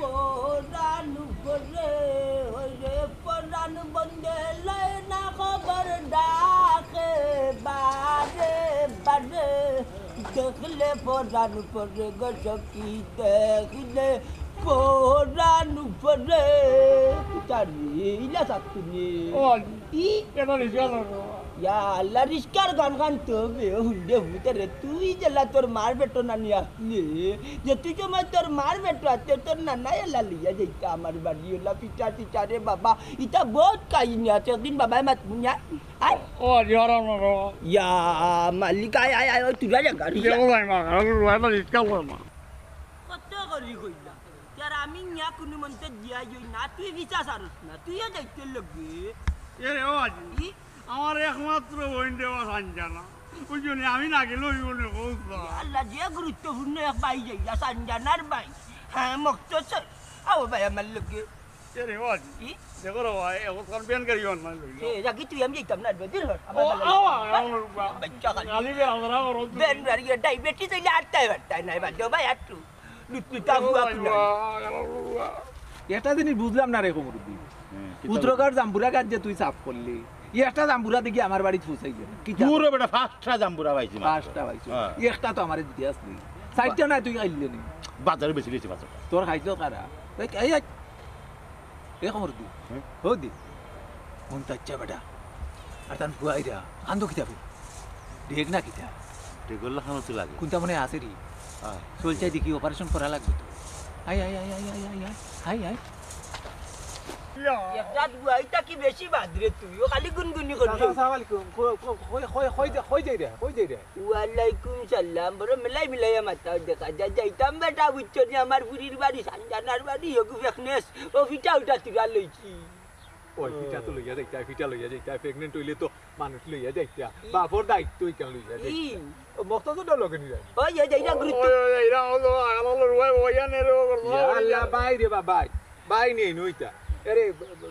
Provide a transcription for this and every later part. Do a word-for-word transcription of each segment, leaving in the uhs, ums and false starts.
পরাণ ভরে, ওরে পরাণ বন্দে লয় না খবর ডাকে বারে বারে। দেখলে পরাণ পরে গো সখী, দেখলে পরাণ পরে। জানি, ইলা থাকতুনি। ও, ই? এটা রিক্সা ধরো। ইয়া আল্লাহ, রিস্কার গান গান তো বে, হুন্ডে হুতে রে, তুই জেলা তোর মার বেটো নানি আসলে, যে তুই সময় তোর মার বেটো আছে, তোর নানা এলা লইয়া যাইতা আমার বাড়ি, ওলা পিঠা টিঠা রে বাবা, ইটা বহুত কাহিনী আছে, একদিন বাবায় মাত বুনিয়া, আয়। ও, আজ হারাম না রে। ইয়া মালিক, আয়, আয়, আয়, ওই তুরা জাগা, রিক্সা। দেখো ভাই মা, হারাম না, এটা রিক্সা বল মা। কত করি কইলা? ইয়ার আমি নিয়া কুনু মন্তে দিয়া যাই না, তুই বিচা সারস না, তুইও যাইতে লগে। এ রে ও আজি, ই? আমার একমাত্র বইন রে ও সানজানা। বুঝছো নি, আমি না গেলে অইব না, কও তো। আল্লাহ, যে গুরুত্বপূর্ণ এক ভাই যাইয়া, সানজানার ভাই। হ্যাঁ, মকতসর। আও ভাই আমার লগে। এ রে ও আজি, ই? দেখো রে ভাই, এখন তোর বেন গাড়ি অন মানে লইল। এ, রাগি তুই আমি যাইতাম না, বেদিন হর। ও, আবার আও, আও, আও, আও। বাচ্চা খালি। খালি বে আমরা ওর বেন গাড়ি, ডায়াবেটিস হইলে আটটায় বাট্টায় নাই, বাদ দেও ভাই, আটটু। লুটলুটা ও বুয়া ভাই, তুলা। বাহ, গেল বাবা। একটা জিনিস বুঝলাম না রে কমরুদ্দিন। হ্যাঁ, কিতা উত্তরকার বুঝলি? জাম্বুরা গাছ যে তুই সাফ করলি, ই একটা জাম্বুরা দেখি আমার বাড়িত ফুসাই গেল। কিতা? দূর বেটা, পাঁচটা জাম্বুরা পাইছি মাত্র। পাঁচটা পাইছি। হ্যাঁ। ই একটা তো আমারে দিতে আসলি। চাইরটা না তুই খাইলে নি? বাজারে বেশি গেছি বাজার। তোর খাইছো কারা? এই, এই, এই। এ কমরুদ্দিন। হ্যাঁ? হো দি। মন তো ইচ্ছা বেটা। আর তান ফুয়াইরা। কান্দো কিতা বে? ডেগ না কিতা? ডেগর লাখান তো লাগে। কোনটা মনে আছে রে? আয়। চল চাই দেখি, অপারেশন করা লাগবে তো। আয়, আয়, আয়। এক রাত বুয়াইতা কি বেশি বাদ রে তুই? ও খালি গুনগুনি করলি। আসসালামু আলাইকুম। কই, কই, কই, কই, কই যাই, কই যাই রে? ওয়ালাইকুম সালাম। বড় মেলাই মিলাইয়া মাতাও দেখা যায়। যাইতাম বেটা, বুঝছো নি, আমার ফুরির বাড়ি, সানজানার বাড়ি, হগু ফেকনেস। ও ফিটা উঠা তুরা লইছি। ওই ফিটা তো লইয়া যাইতা, ফিটা লইয়া যাইতা, প্রেগনেন্ট হইলে তো মানুষ লইয়া যাইতা, ই। বাপর দায়িত্ব ইখান লইয়া যাইতা। ই। ও মক্তসর তো লগে নিয়ে যাই। ওই, এই যে এটা গুরুত্ব। ওই, ওই, এরা হলো, আগালো হলো, রুয়াই, ওই, আনে রে, ও, ইয়া আল্লাহ, ভাই রে বা, ভাই। ভাই নেই নইতা। আরে,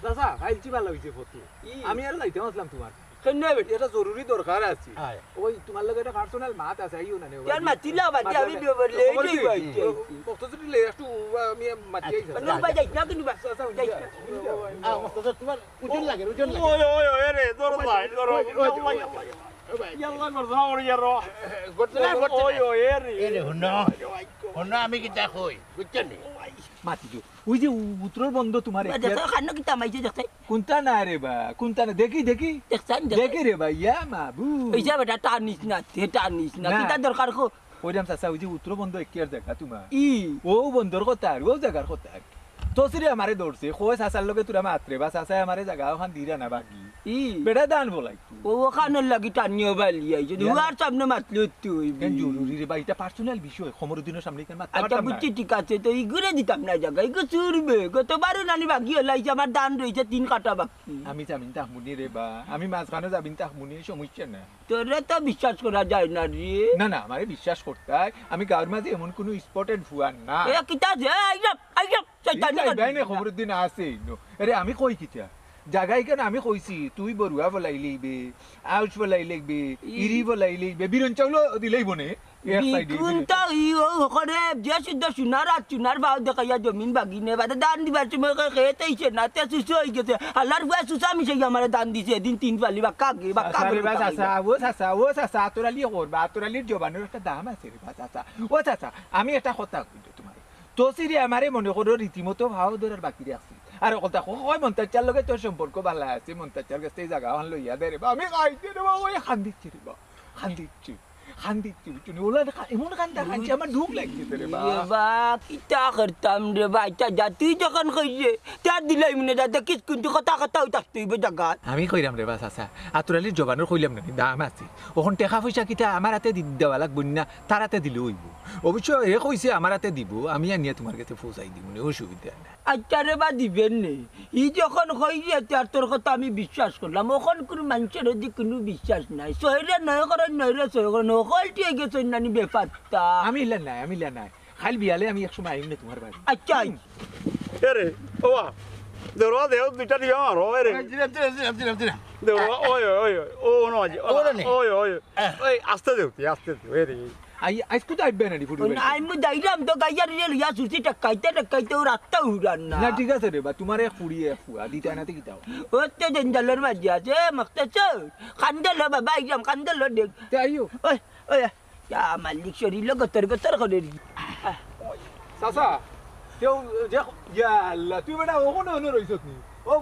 চাচা, ফাইল চিবা লাগছে ফটো। ই। আমি আর যাইতে আসলাম তোমার। কেন বেটা? এটা জরুরি দরকার আছে। আয়। ওই তোমার লগে একটা পার্সোনাল মাত আছে, আইও না নে। ইয়ার মাতিলা বাদে আমি খবর দিই। খবর দিই। ভাই। ও, মক্তসর দিলে একটু, আহ, আমি মাতি আইছি। আচ্ছা, আচ্ছা, যাইস না, কিন্তু বা, আচ্ছা, আচ্ছা, যাইস না। আহ, মক্তসর তোমার ওজন লাগে, ওজন লাগে। ওই, ওই, ওই, রে, ধরো ভাই, ধরো। ওই, ওই, ওই, ওই, ওই, ওই, ভাই। ইয়াল্লা, ধরো, ধরো, ইয়ার। গর্দনা, গর্দনা। ওই, ওই, এ রে। এ রে, হুনো। হুনো, আমি কিতা কই, বুঝছো নি? মাতি দিও। ওই যে উ-, উত্তরর বন্ধ তোমার বাবা, একটা। দেখো, খানো কিতা মাইছে দেখতে। কোনটা না রে বা, কোনটা না? দেখি, দেখি। দেখছেন, দেখছেন? দেখি রে বা, ইয়া মাবু। এই যে বেটা, টানিস না, তে টানিস না। না। কিতা দরকার কো? ওই রাম চাচা, ওই যে উত্তর বন্ধ একিয়ার জাগা তোমার। ই। ও বন্ধর কথা আর, ও জাগার কথা আর। তসিরে আমারে ধরছে, কয় চাচার লগে তোরা মাতরে বা, চাচায় আমারে জাগা ওখান দিরা না বাকি। ই। বেটা দান বলাই। ও ওখানোর লাগি টানিও বালি আইছে। ইয়ার হুয়ার সামনে মাতলে তুই। কেন জরুরি রে ভাই, এটা পার্সোনাল বিষয়, কমরুদ্দিনর সামনে কেন মাততে আচ্ছা, পারতাম না? বুঝছি, ঠিক আছে, তো ইগুরে দিতাম না জাগা, ইগু চুরবে। গতবারও নানি বাকি হলাইছে, আমার দান রইছে তিন কাটা বাকি। আমি জামিন তাহমুনি রে বা, আমি মাঝখানো জামিন তাহমুনি, সমস্যা না। তোরে তো বিশ্বাস করা যায় না রে। না, না, আমারে বিশ্বাস করতায়, আমি গাঁওর মাঝে এমন কোনো স্পটেড ফুয়ার না। এ, কিতা যে, আইলাম, আইলাম, শয়তানি এই করবি বাইনে না। কমরুদ্দিন আছে, ইনো। আরে, আমি কই কিতা? জাগা ইখান আমি কইছি, তুই বরুয়া ফলাই লইবে, আউশ ফলাই লইবে, ই। ইরি ফলাই লইবে, বিরন চাউলও দিলেই বনে। এক সাইডে বিকুন বিরন। তো ই ও করে যে শুদ্ধ সোনার আর চুনার ভাও দেখাইয়া জমিন বাগিনে, বাদে দান দিবার সময় কয় খেতে আইছে না, তে সুসু হয়ে গেছে। আল্লাহর ফুয়া সুসা মিশাই আমারে দান দিছে, এদিন তিন ফালি বাক্কা আগে, বাক্কা আচ্ছা রে আগে, বাস, বাক্কা আচ্ছা, আগে। ও চাচা, ও চাচা, আতর আলী করবা, আতর আলীর জবানর একটা দাম আছে রে বাস, চাচা। ও চাচা, আমি একটা কথা কই তোমারে। তসিরে আমারে মনে করো রীতিমতো ভাও ধরার বাকি রাখছি। আর কথা ক-, কয় মন্তাজ চাচার লগে তোর সম্পর্ক ভালা আছে, মন্তাজ চাচার কাছ থেকে জাগা ওখান লইয়া দে রে বা, আমি খাইতে রে বা, ওই খান দিচ্ছি রে বা, খান দিচ্ছি, খান দিচ্ছি, বুঝছো নি? ওলা দেখা এমন কান্দা কানছে, আমার দুখ লাগছে রে বা। রে বা, কিতা করতাম রে বা, ইটা যা তুই যখন কইছে, তার দিলাই মনে যা দেখিস কিন্তু কথা কথা ওই থাকতে হইবে জাগা। আমি কইরাম রে বা চাচা, আতর আলীর জবানর কইলাম না, দাম আছে। ওখান টেকা পয়সা কিতা আমার হাতে দি-, দেওয়া লাগবো না, তার হাতে দিলে হইব। অবশ্য এ কইছে আমার হাতে দিব, আমি আনিয়া তোমার কাছে পৌঁছাই দিব, অসুবিধা নাই। আচ্ছা রে বা দিবেন নে, ই যখন কইছে, তে আর তোর কথা আমি বিশ্বাস করলাম। ওখান কোনো মানুষের যদি কোনো বিশ্বাস নাই, শহরে নয় করেন, নয় রে, ছয় করেন, ওখান ঠিক গেছে নানি ব্যাপারটা। আমি ইলা নাই, আমি ইলা নাই। কাইল বিয়ালে আমি এক সময় আইমু নে তুমার বাড়ি। আচ্ছা। হুম। এরে, ওবা, দেওরা দেও, দুইটা দিয়া মারো, এরে। দিলাম, দিলাম, দিলাম, দিলাম, দিলাম। দেওরা, ওই, ওই, ওই, ওই, ও, নো, আজি, ওই, ওরে নে। ওই, ওই, আহ। ওই, আস্তে দেও, তুই আস্তে দেও, এরে। আই, আইজ কুতা আইবে না নি, ফুটু ও, ভাই? না, আমি যাইলাম তো গাইয়ার রে লইয়া সুসি টেকাইতে, টেকাইতে ও রাস্তা উড়ার না। না, ঠিক আছে রে বা, তুমার এক ফুড়ি, এক ফুয়া, দিতা না তে কিতা? ও তো জঞ্জালর মাঝে আছে, মক্তসর। কান্দলো বাবা, আইলাম, কান্দলো দেখ। তে আইও। ওই, ওই, ইয়া মালিক, শরীর গতর গতর করে রে। চাচা, কেউ যে, ইয়া আল্লাহ, তুই বেটা ওখানে ওখানে রইছত নি? ও,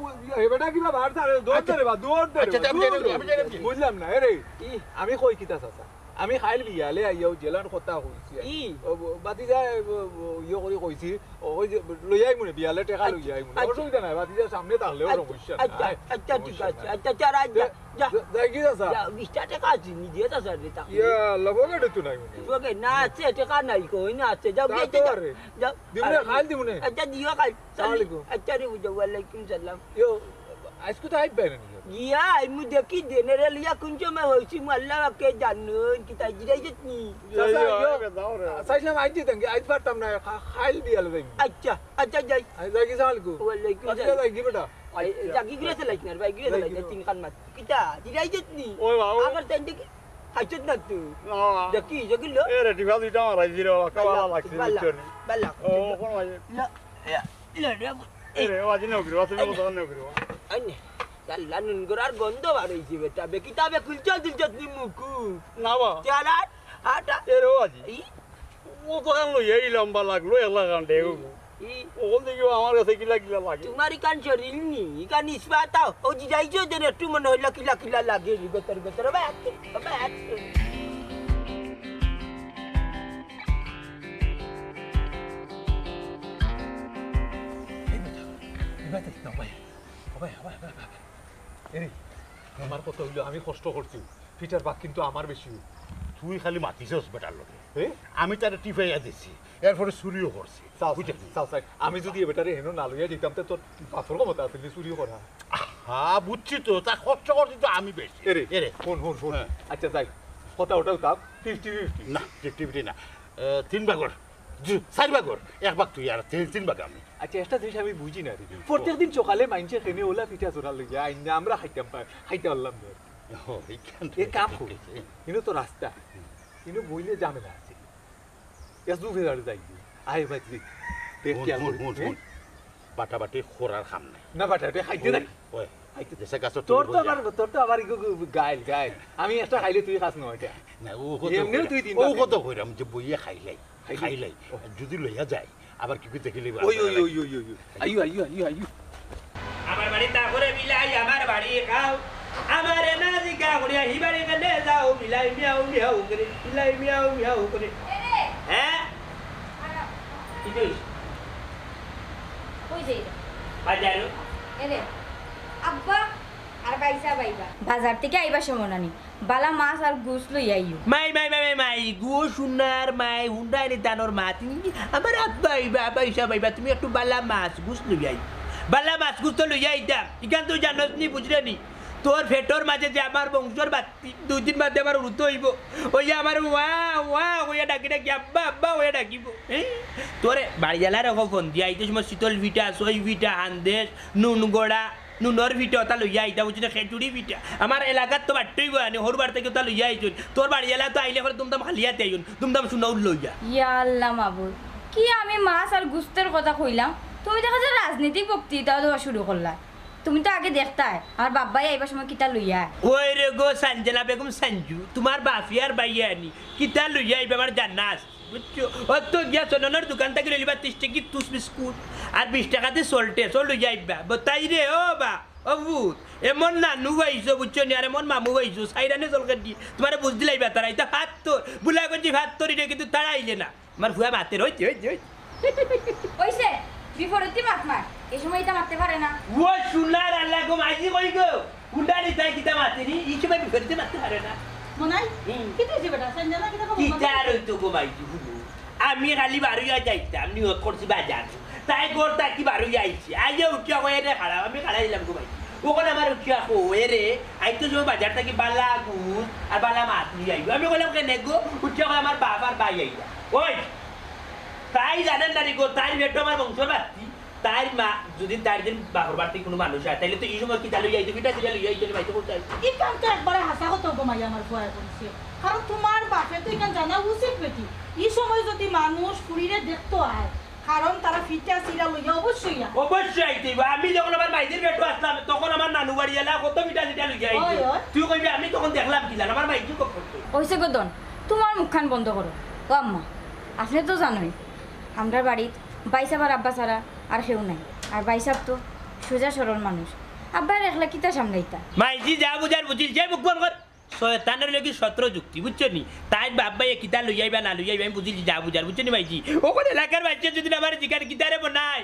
এ বেটা কিবা বার ছাড়ে, দৌড় আচ্ছা। দে রে বা, দৌড় দে রে আচ্ছা, বা, আমি দৌড় জানি, দে। আমি জানি। বুঝলাম না, এরে, ই। আমি কই কিতা চাচা? আমি কাইল বিয়ালে আইয়াও জেলার কথা কইছি। ই। ও, ব-, বাতিজা, ব-, ব-, ইয়ে করি কইছি, ও, ওই যে, লই আইমু নে, বিয়ালে টেকা লই আইমু নে। আচ্ছা। অসুবিধা নাই, বাতিজা সামনে থাকলেও আচ্ছা, সমস্যা আচ্ছা, নাই। আচ্ছা, ঠিক সমস্যা আছে। নাই। আচ্ছা, আচ্ছা, রাইট, যা, যা, যা। যা, যাই কি চাচা? যা, বিশ টেকা আছে, নি দিয়া চাচা রে, তা। ইয়া আল্লাহ, পকেটে তো নাই মনে হয়। পকেটে না আছে, টেকা নাই, কই না আছে, যাও, তা গিয়া তো যা, আরে। যাও। দিমু নে, আরে, কাইল দিমু নে। আচ্ছা, দিও কাইল। সালাম আলাইকুম। আচ্ছা, রে, বুঝাও, ওয়ালাইকুম সালাম। ইয়ো, আইজ কুতা আইবা না নি? গিয়া, আইমু দেখি, জেনারেল ইয়া কোন সময় হইছি, মু আল্লাহ পাকে জানইন, কিতা জিরাইছত নি? চাচা, ইয়ো, ইয়ো, আগে যাও রে। চাইছিলাম আইজ দিতাম কি, আইজ পারতাম না, কা-, কাইল বিয়ালে যাইমু। আচ্ছা, আচ্ছা, যাই। আইজ যাই কি, সালাম আলাইকুম। ওয়ালাইকুম আচ্ছা, সালাম। যাই কি বেটা? আই, আচ্ছা। যাগি ঘুরে চালাইছ না, ভাই, ঘুরে যাই চালাইছ কি না, বেটা? তিন খান মাত। কিতা, জিরাইছত নি? ওই বাবা। আমার তাইন দেখি, খাইছত না তুই? না। দেখি, দেখি লো। এ রে, টিফা দুইটা মারাই দিল, বাবা, কাবালা লাগছে, বালা, বুঝছো নি? বালা। ও, কোন ভাই? লো, ইয়া, লো রে। এ রে, ও আজি নেও করিবা, তুমি কথা নেও করিবা। আইনে, আল্লাহ নুন গড়ার গন্ধ বার হইছে বেটা। বে কিতাবে খুলছ দিলছত নি মুকু। না বা। চেহারা, আটা। এ রে, ও আজি। ই? ও তো কান লইয়া এই লম্বা লাগলো, একলা কান দে। ই। ও কোন দিকে আমার কাছে কিলা কিলা লাগে। তোমার ইখান শরীর নি, ইখান ইস্পাত আও। ও জিরাইছো যেন একটু মনে হইলো কিলা কিলা লাগে নি, গতর গতর। বাবা, বাবা। এই বেটা, এই বেটা, না ভাই। ও ভাই, ও ভাই, ও ভাই, ও ভাই। এরে, আমার কথা হইলো, আমি কষ্ট করছি, ফিটার ভাগ কিন্তু আমার বেশি। তুই খালি মাতিছস বেটার লগে। এ? আমি তারে টিপাইয়া দিছি, এরপরে চুরিও করছি। চাও, বুঝলি? চাও, চাও। আমি যদি এ বেটারে হেনো না লইয়া যাইতাম, তে তোর বাপর ক্ষমতা আছিল নি চুরিও করা। হ্যাঁ, বুঝছি তো, তা কষ্ট করছি তো আমি বেশি। এরে, এরে। হুন, হুন, হুন। হ্যাঁ। আচ্ছা, যাই। কথা ওটাও থাক, ফিফটি ফিফটি। না, ফিফটি ফিফটি না। এ, তিন ভাগর। জি, চাইর ভাগর। এক ভাগ তুই আর তিন, তিন ভাগ আমি। আচ্ছা, একটা জিনিস আমি বুঝি না রে। হুম। প্রত্যেক দিন সকালে মাইনষে কেনে ওলা ফিটা চুরা লইয়া আইন না, আমরা খাইতাম পাই, খাইতে পারলাম না। ও, এই কাম এ কাম ঠিক আছে। কিন্তু তো রাস্তা, হুম। কিন্তু বইলে ঝামেলা আছে। এসু ফেরার যাই। আয় ভাই, দেখ, দেখ হুন, খেয়াল হুন, করি। হুন, হ্যাঁ? হুন। বাটাবাটি করার কাম নাই। না, বাটাবাটি খাইতে ওই, নাই। ওই, খাইতে দেশে গাছ তোর তো আবার, তোর তো আবার ইগু, গু-, গাইল, গাইল। আমি একটা খাইলে তুই খাস না ওইটা। না, ও কত এমনিও কইরা-, তুই তিন ও ভাগ কত খাইস। কইরাম যে বইয়ে খাইলাই, খাইলাই। খাইলাই। ও। যদি লইয়া যায়, আবার কি কি দেখিলে ওই, ওই, ওই, ওই, ওই, ওই। আইও, আইও, আইও, আইও। আমার বাড়ি তা করে বিলাই, আমার বাড়ি খাও। আমারে না জিগা করিয়া হি বাড়ি কেনে যাও, বিলাই মিয়াও মিয়াও করে, বিলাই মিয়াও মিয়াও করে। এরে। হ্যাঁ? আরে। কি কইস? কই যাই রে? বাজারো। এরে, আব্বা আর বাইসা বাইবা। বাজার থেকে আইবার সময় নানি, বালা মাছ আর গুস লই আইও। মাই, মাই, মাই, মাই, মাই, গো সোনার মাই, হুন্ডাই রে দানোর মা, তুমি আমার আব্বা আইবা, বাইসা বাইবা, তুমি একটু বালা মাছ গুস লই আই। বালা মাছ গুস তো লই আইতাম, ইখান তো জানোস নি, বুঝরে নি? তোর পেটর মাঝে যে আমার বংশর বাত্তি, দুই দিন বাদে আমার উড়তো অইবো। ওই যে আমার ওয়া, ওয়া, ওয়া ডাকি ডাকি, আব্বা, আব্বা, ওয়া ডাকিবো। হ্যাঁ? তোরে বাড়িওয়ালারে ফোন দিয়া, আইতে সময় শীতল পিঠা, সই পিঠা, হান্দেশ, নুন গড়া, নুনর পিঠা, ওটা লইয়া আইতা, বুঝছি না, খেচুড়ি পিঠা। আমার এলাকাত তো বাট্টই বয়ানি, হরু বাড়ি থেকে ওটা লইয়া আইছুন। তোর বাড়িওয়ালা তো আইলে পরে দুমদাম খালি আতে আইন, দুমদাম সোনাউল লইয়া। ইয়া আল্লাহ মাবুদ, কি আমি মাছ আর গুস্তের কথা কইলাম, তুমি দেখা যায় রাজনৈতিক বক্তৃতা দেওয়া শুরু করলা। তুমি তো আগে দেখতায়, আমার বাব্বাই আইবার সময় কিতা লইয়া আয়। ওই রে গো, সাঞ্জনা বেগম সাঞ্জু, তোমার বাফিয়ার বাইয়া আনি, কিতা লইয়া আইবা আমার জানা আছে, বুঝছো? ও তো গিয়া চন্দনর দোকান থাকি লইলিবা তিরিশ টাকা টুস বিস্কুট, আর বিশ টাকা দি সল্টে, সল লইয়া আইবা। বতাই রে, ও বা, ও ভূত, এমন নানু পাইছো, বুঝছো নি? আর এমন মামু পাইছো, সাইরানে জলকে দি, তোমারে বুঝ দিলাইবা তারা, ইতা ফাত্তর, বুলা করছি ফাত্তর, ইটা কিন্তু তারা আইলে না। আমার ফুয়া মাতের, ওই যে, ওই যে, ওই যে। অইছে, বিপরীতে মাত মার। এই সময় ইতা মারতে পারে না। ও সোনার আল্লাহ গো, মাইজি কই গো? উন্ডানি তাই কিতা মাতেনি? এই সময় বিপরীতে মারতে পারে না। মনাই, হুম। কিতা অইছে বেটা? সাঞ্জনা কিতা খবর? কিতা আর অইতো গো মাইজি, হুনো। আমি খালি বারইয়া যাইতাম, নিয়ত করছি বাজার। তাই ঘর থাকি বারইয়া আইছি। আইয়া উঠিয়া কই এরে খাড়া, আমি খাড়া দিলাম গো মাইজি। অখন আমার উঠিয়া কই এরে, আইতো সময় বাজার থাকি বালা গুস আর বালা মাছ লই আইবো। আমি কইলাম, "কেনে গো?" উঠিয়া কই, "আমার বাপ আর ভাই আইবা।" ওই! তাই জানইন না রে গো, তাইর বেটা আমার বংশর বাত্তি। তাইর মা যদি তাইর দিন বাপর বাড়ি থাকি কুনু মানুষ আয়, তাইলে তো ই সময় কিতা লইয়া আইতো, পিঠা-চিঠা লইয়া আইতো রে ভাই, তো কোথায়? ই কাম তো একবারে হাছা কথা গো মাইয়া আমার ফুয়ায় কইছে। কারণ তুমার বাপে তো ইখান জানা উচিত বেটি। ই সময় যদি মানুষ ফুড়িরে দেখতো আয়, কারণ তারা পিঠা-চিঠা লইয়া অবশ্যই আয়। অবশ্যই আইতে অইবো। আমি যখন আমার মাইজির বেটা আছলাম, তখন আমার নানু বাড়িআলা কত পিঠা-চিঠা লইয়া আইতো। অয়, অয়। তুই কইবি, "আমি তখন দেখলাম কিলান, আমার মাইজি কখন।" অইছে গো দন, তুমার মুখখান বন্ধ করো। ও আম্মা, আপনে তো জানইন, আমরার বাড়িত ভাইসাব আর আব্বা ছাড়া আর কেউ নাই। আর ভাইসাব তো সোজা সরল মানুষ, আব্বারে একলা কিতা সামলাইতা? মাইজি যা বুঝার বুঝিল, যে মুখ বন্ধ কর। শয়তানর লাগি শতর যুক্তি, বুঝছো নি? তাইর বাপ ভাইয়ে কিতা লইয়া আইবা না লইয়া আইবা, আমি বুঝিলছি যা বুঝার, বুঝছো নি মাইজি? অখন এলাকার মাইনষে যদি আমারে জিগাইন কিতারে বনাই,